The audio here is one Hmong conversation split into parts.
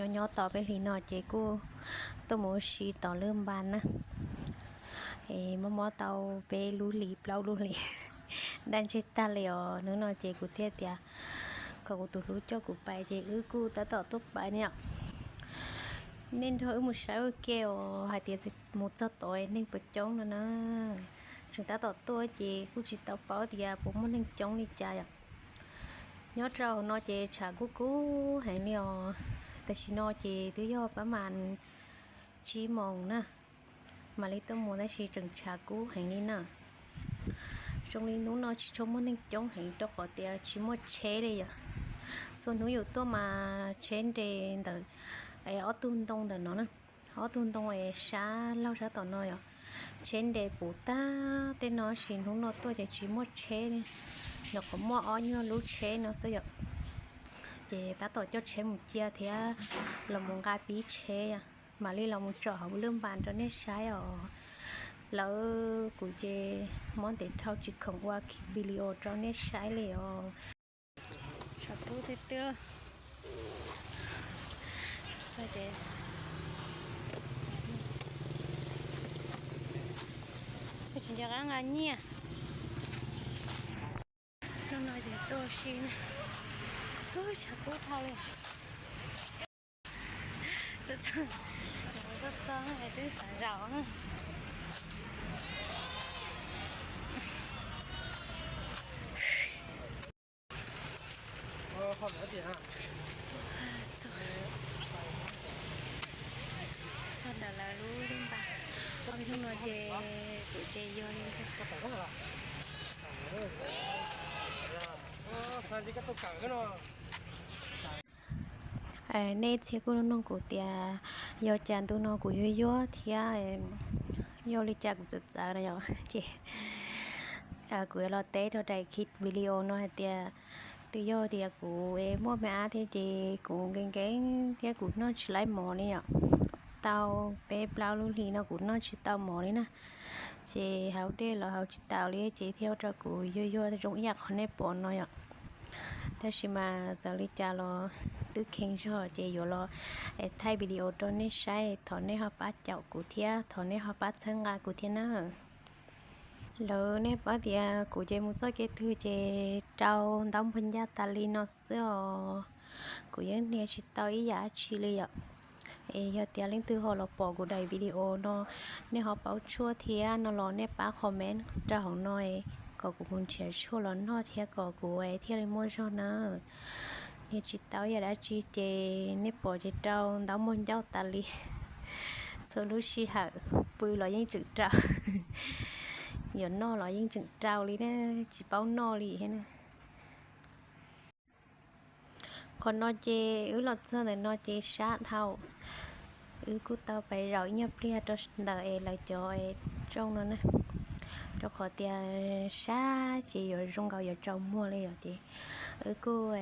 Nyob tau peb hlis no ces kuj tuaj mus ua si tom lub npas na. Es mob mob tau peb lub hlis plaub lub hlis, daj ntseg tag li os. Hnub no ces kuv thiaj tias kom kuv tus hlub coj kuv pais ces wb kuj tab tom tuaj pais ne yom. Nej nrog wb mus saib ua ke os hais tias mus txog tod neeg puas coob no na. Tseem tab tom tuaj ces kuj tsis tau paub tias puas muaj neeg coob li cas yom. Nyob rau hauv no ces tshav kub kub heev li os. Tam sim no ces twb yog pab mas tsib moos na, mam li tuaj mus tab sis tseem tshav kub heev li na. Zoo li hnub no tsis tshua muaj neeg coob heev rau qhov tias tsis muaj tsheb li yom. Txhua hnub yus tuaj mas tsheb nres ntawm ob tug ntoo ntawm no na, ob tug ntoo es sab laug sab tom no yom. Tsheb nres puv tag tej no sis hnub no tuaj ces tsis muaj tsheb li, nyuam qhuav muaj ob nyuag lub tsheb no xwb yom. Ces tab tom coj tsheb mus cia thiab los mus nqa pib tsheb, mam li los mus tsom hauv lub npas rau nej saib os. Lawv kuv ces mob ntev dhau tsis khoom ua video rau nej saib li os. Tshav kub tiag tiag. Tsis nco qab nqa nyiaj. Hnub no ces tuaj ua si na. Tshav kub dhau li. Tuaj txog, tuaj txog twb xav zaum na. Txog ntawm lawv lub npas, hnub no ces kuv ces yog li. Nej txhia kuj nug kuv tias yog cas ntu no kuv yuag yuag thiab yog li cas kuv txawv txawv na yom, ces kuv yuav los teb rau daim video no hais tias twb yog tias kuv muaj me ab thiab ces kuv nkees nkees thiab kuv noj tsis laib mov li yom. Tau peb plaub lub hlis no kuv noj tsis tau mov li na. Ces haus dej los haus tsis tau li ces thiaj ua rau kuv yuag yuag zoo ib yam qhov nej pom no yom. Tab sis mas txawm li cas los twb kheev zog ces yuav los thaij video rau nej saib, thov nej ho pab caum kuv thiab thov nej ho pab txhawb nqa kuv thiab na. Lawv nej paub tias kuv ces mus txoj kev twg ces rau ntaub npog ncauj tas li no xwb os. Kuv yeej hnia tsis tau ib yam dab tsi li yom. Es yog tias leej twg ho los pom kuv daim video no, nej ho paub tshuaj thiab no los nej pab comment rau hauv no kom kuv mus nrhiav tshuaj los noj thiab kom kuv thiaj li muaj zog na. Hnia tsis tau ib yam dab tsi ces nej pom ces rau ntaub npog ncauj tas li. Txhua lub sij hawm pw los yeej tseem rau, yuav noj los yeej tseem rau li na, tsis paub noj li thiab na. Qhov no ces wb los txog ntawm no ces sab dhau. Wb kuj tau pais zaum ib nyuag pliag rau ntawm es lawv cov rooj no na, rau qhov tias sab ces yuav zoo nkaus yuav tsaus muag li yom, ces wb kuj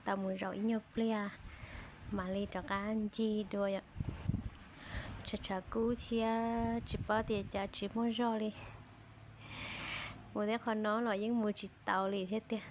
tau mus zaum ib nyuag pliag mam li rov qab ncig dua yom. Tshav tshav kub thiab tsis paub tias cas tsis muaj zog li. Mus tej qhov no los yeej mus tsis tau li thiab tiag.